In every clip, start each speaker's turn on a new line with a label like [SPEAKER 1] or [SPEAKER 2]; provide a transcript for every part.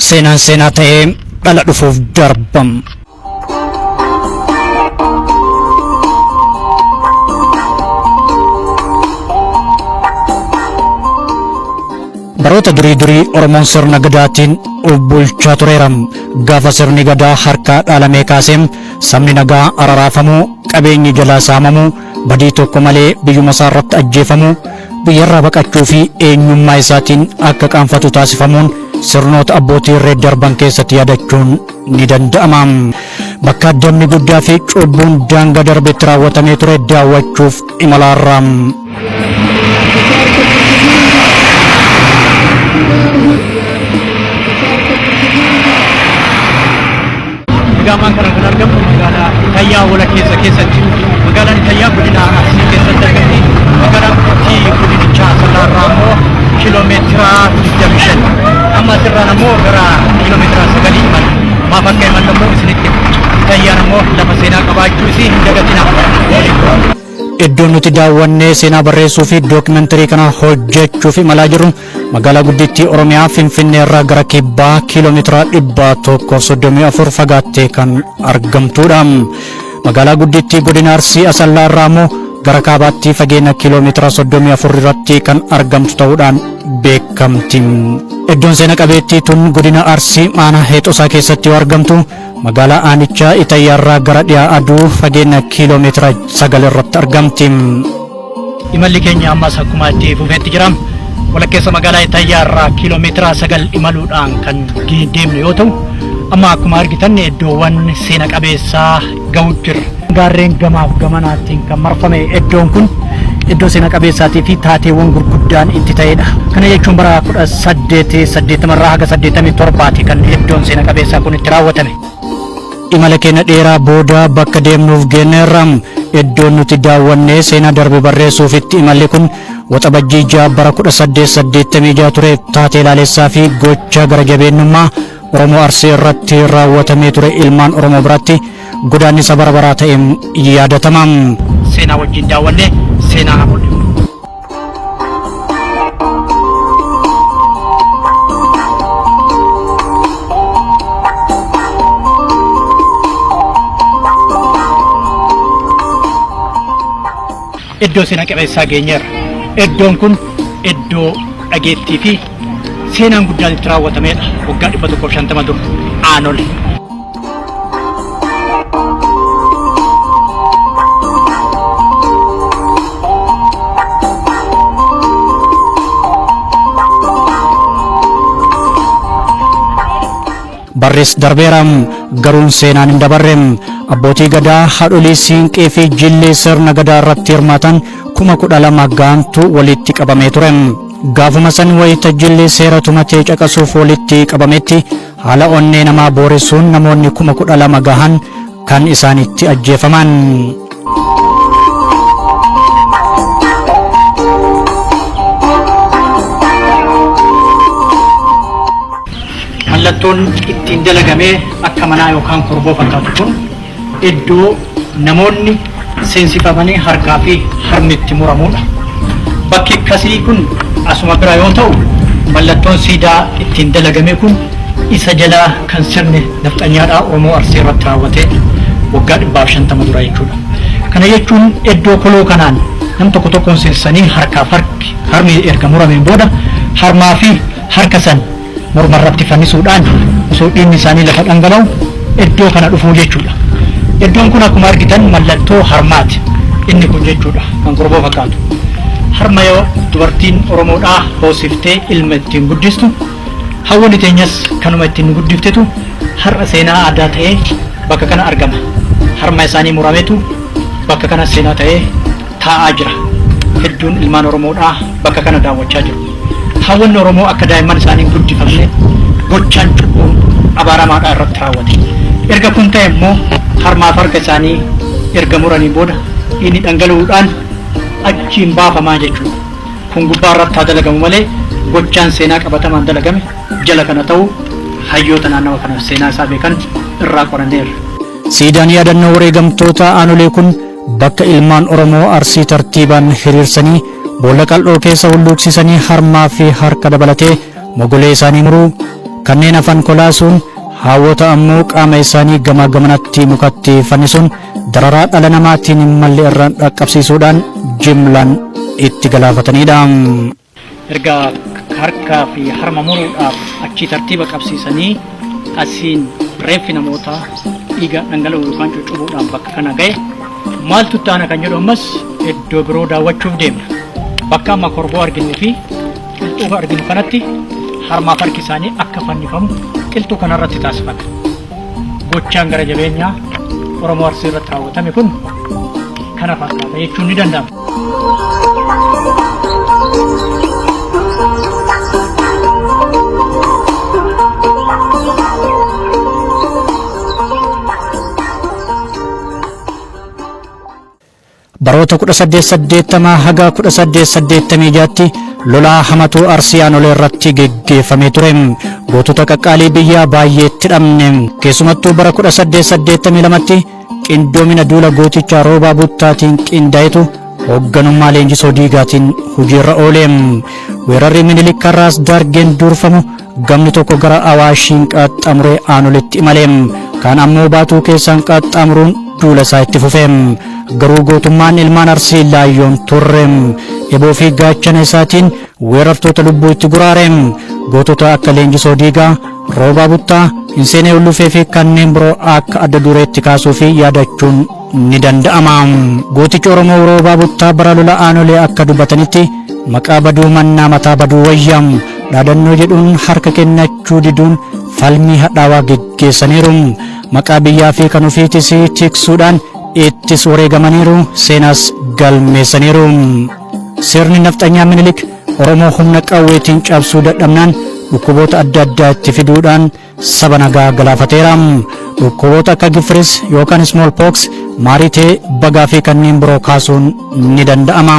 [SPEAKER 1] Seenaan seenaa ta'ee dhala dhufuuf darba. Baroota durii durii Oromoon sirna Gadaatiin of bulchaa tureera. Gaafa sirni Gadaa harkaa dhaalamee kaasee sabni nagaa araraafamuu, qabeenyi jalaa saamamuu, badii tokko malee biyyuma isaa irratti ajjeefamuu, biyyarraa baqachuu fi eenyummaa isaatiin akka qaanfatu taasifamuun sirnoota abbootii irree darban keessatti yaadachuun ni danda'ama. Bakka addamni guddaa fi cubbuun daanga darbetti raawwatamee ture daawwachuuf imalaarra.
[SPEAKER 2] Egaa ammaan kana kan argamnu magaalaa Itayyaa walakkeessa keessatti. Magaalaan Itayyaa godina Arsii keessatti argamti. Magaalaa guddittii godinichaa Asallaarraa immoo kiiloomeetira 25. Amma asirraan ammoo gara kiiloomeetira 9 imala. Maaf akka imallu ammoo isinitti hima. Itayyaan ammoo lafa seenaa qabaachuu isii hin dagatinaa.
[SPEAKER 1] Iddoon nuti daawwannee seenaa barreessuu fi dookimantarii kana hojjechuuf imalaa jirru magaalaa guddittii Oromiyaa Finfinnee irraa gara kibbaa kiiloomeetira 134 fagaattee kan argamtudha. Magaalaa guddittii godina Arsii Asallaa irraa immoo gara kaabaatti fageenya kiiloomeetira 34 irratti kan argamtu ta'uudhaan beekamti. Iddoon seena qabeettii tun godina Arsii aanaa Heexosaa keessatti yoo argamtu magaalaa aanichaa Itayyaarraa gara dhiyaa aduu fageenya kiiloomeetira 9 irratti argamti.
[SPEAKER 2] Imalli keenya ammas akkuma itti fufeetti jira. Walakkeessa magaalaa Itayyaa irraa kiiloomeetira 9 imaluudhaan kan deemnu yoo ta'u, amma akkuma argitan iddoowwan seena qabeessaa ga'uu jirra. Gaarreen gamaaf gamanaattiin kan marfame iddoon kun iddoo seena qabeessaatii fi taateewwan gurguddaan itti ta'edha. Kana jechuun bara 1880 irraa haga 87 kan iddoon seena qabeessaa kun itti raawwatame.
[SPEAKER 1] Imala keenya dheeraa booda bakka deemnuuf geenyeerra. Iddoon nuti daawwannee seenaa darbe barreessuuf itti imalli kun Waxabajjii 6 bara 1886 ture taatee laalessaa fi gocha gara jabeennummaa Oromoo Arsii irratti raawwatamee ture ilmaan Oromoo biratti godaannisa bara baraa ta'een yaadatama.
[SPEAKER 2] Seenaa wajjin daawwannee seenaa haa mul'ifnu. Iddoo seena qabeessaa geenyeerra. Iddoon kun iddoo dhageettii fi seenaan guddaan itti raawwatameedha. Waggaa 150 dura Aanole.
[SPEAKER 1] Barris darbeera, garuun seenaan hin dabarre. Abbootii Gadaa, haadholii siinqee fi jillee sirna Gadaa irratti hirmaatan 12,000 gahantu walitti qabamee ture. Gaafuma san wayita jilli seera tumatee caqasuuf walitti qabametti haala onnee namaa booressuun namoonni 12,000 gahan kan isaan itti ajjeefaman.
[SPEAKER 2] Mallattoon ittiin dalagamee akka manaa yookaan korboo fakkaatu kun iddoo namoonni seensifamanii harkaa fi harmi itti muramuudha. Bakki akkasii kun asuma bira yoo ta'u, mallattoon siidaa ittiin dalagame kun isa jalaa kan sirni nafxanyaadhaa Oromoo Arsii irratti raawwate waggaa 150 dura jechuudha. Kana jechuun iddoo koloo kanaan nam tokko tokkoon seensisanii harkaaf harki harmi erga murameen booda harmaa fi harka san morma irratti fannisuudhaan osoo dhiigni isaanii lafa dhangala'u iddoo kana dhufuu jechuudha. Iddoon kun akkuma argitan mallattoo harmaati. Inni kun jechuudha kan korboo fakkaatu. Harma yoo dubartiin Oromoodhaa hoosiftee ilma ittiin guddistu, hawwanni teenyas kanuma ittiin nu guddiftetu har'a seenaa aadaa ta'ee bakka kana argama. Harma isaanii murametu bakka kana seenaa ta'ee taa'aa jira. Hedduun ilmaan Oromoodhaa bakka kana daawwachaa jiru. Haawwanni Oromoo akka daa'imman isaanii hin guddifamne gochaan cubbuun abaaramaadhaa irratti raawwate. Erga kun ta'e immoo harmaaf harka isaanii erga muranii booda dhiigni dhangala'uudhaan achiin baafamaa jechuudha. Kun gubbaa irratti haa dalagamu malee gochaan seenaa qabatamaan dalagame jala kana ta'uu hayyoota naannawa kanaaf seenaa isaa beekan irraa qoranneerra.
[SPEAKER 1] Siidaan yaadannoo wareegamtoota aanolee kun bakka ilmaan Oromoo Arsii tartiibaan hiriirsanii boolla qal'oo keessa hulluuqsiisanii harmaa fi harka dabalatee mogolee isaanii muruu, Kanneen hafan kolaasuun haawwota ammoo qaama isaanii gamaa gamanatti mukatti fannisuun dararaa dhala namaatiin hin malle irraan dhaqqabsiisuudhaan jimlaan itti galaafatanidha.
[SPEAKER 2] Erga harkaa fi harma muruudhaaf achii tartiiba qabsiisanii asiin reeffi namootaa dhiiga dhangala'u yookaan cuccubuudhaan bakka kana ga'e maaltu itti aana kan jedhu ammas iddoo biroo daawwachuuf deemna. Bakka amma korboo arginuu fi qilxuu arginu kanatti harmaaf harki isaanii akka fannifamu qilxuu kanarratti taasifame. Gochaan gara jabeenyaa Oromoo Arsii irratti raawwatame kun kana fakkaata jechuun ni danda'ama.
[SPEAKER 1] Baroota 1880 haga 1886tti lolaa hamatuu Arsii Aanolee irratti geggeeffamee ture. Gootota qaqqaalii biyyaa baay'eetti dhabne. Keessumattuu bara 1882tti qindoomina duula gooticha Roobaa Buttaatiin qindaa'etu hoogganummaa Leenjisoo Diigaatiin hojiirra oole. Weerarri Minilik Raas Daargeen durfamu gamni tokko gara Awaashiin qaxxaamuree Aanoletti imale. Kaan ammoo Baatuu keessaan qaxxaamuruun duula isaa itti fufe. Garuu gootummaan ilmaan Arsii laayyoon turre. Eboo fi gaachana isaatiin weerartoota lubbuu itti guraare. Gootota akka Leenjisoo Diigaa, Roobaa Buttaa, Hinseenee Ullufee fi kanneen biroo akka adda dureetti kaasuu fi yaadachuun ni danda'ama. Gootichi Oromoo Roobaa Buttaa bara lola Aanolee akka dubbatanitti maqaa baduu mannaa mataa baduu wayya dhaadannoo jedhuun harka kennachuu diduun falmii hadhaawaa geggeessaniiru. Maqaa biyyaa fi kan ofiitis tiksuudhaan ittis wareegamaniiru, seenaas galmeessaniiru. Sirni nafxanyaa Minilik Oromoo humna qawweetiin cabsuu dadhabnaan dhukkuboota adda addaa itti fiduudhaan saba nagaa galaafateera. Dhukkuboota akka gifiris yookaan smallpox, maaritee, bagaa fi kanneen biroo kaasuun ni danda'ama.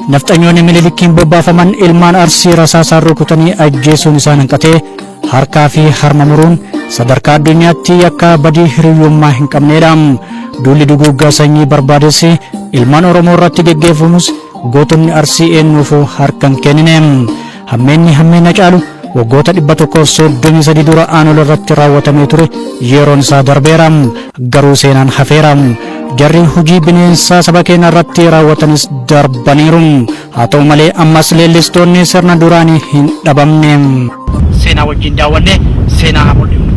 [SPEAKER 1] Nafxanyoonni Minilikiin bobbaafaman ilmaan Arsii rasaasaan rukutanii ajjeesuun isaan hanqatee harkaa fi harma muruun sadarkaa addunyaatti yakka badii hiriyyummaa hin qabneedha. Duulli duguuggaa sanyii barbaades ilmaan Oromoo irratti geggeeffamus gootonni Arsii eenyuufuu harka hin kennine. Hammeenni hammeenya caalu waggoota 133 dura Aanolee irratti raawwatamee ture yeroon isaa darbeera. Garuu seenaan hafeera. Jarri hojii bineensaa saba keenya irratti raawwatanis darbaniiru. Haa ta'u malee ammas leellistoonni sirna duraanii hin dhabamne.
[SPEAKER 2] Seenaa wajjin daawwanne seenaa haa mul'ifnu.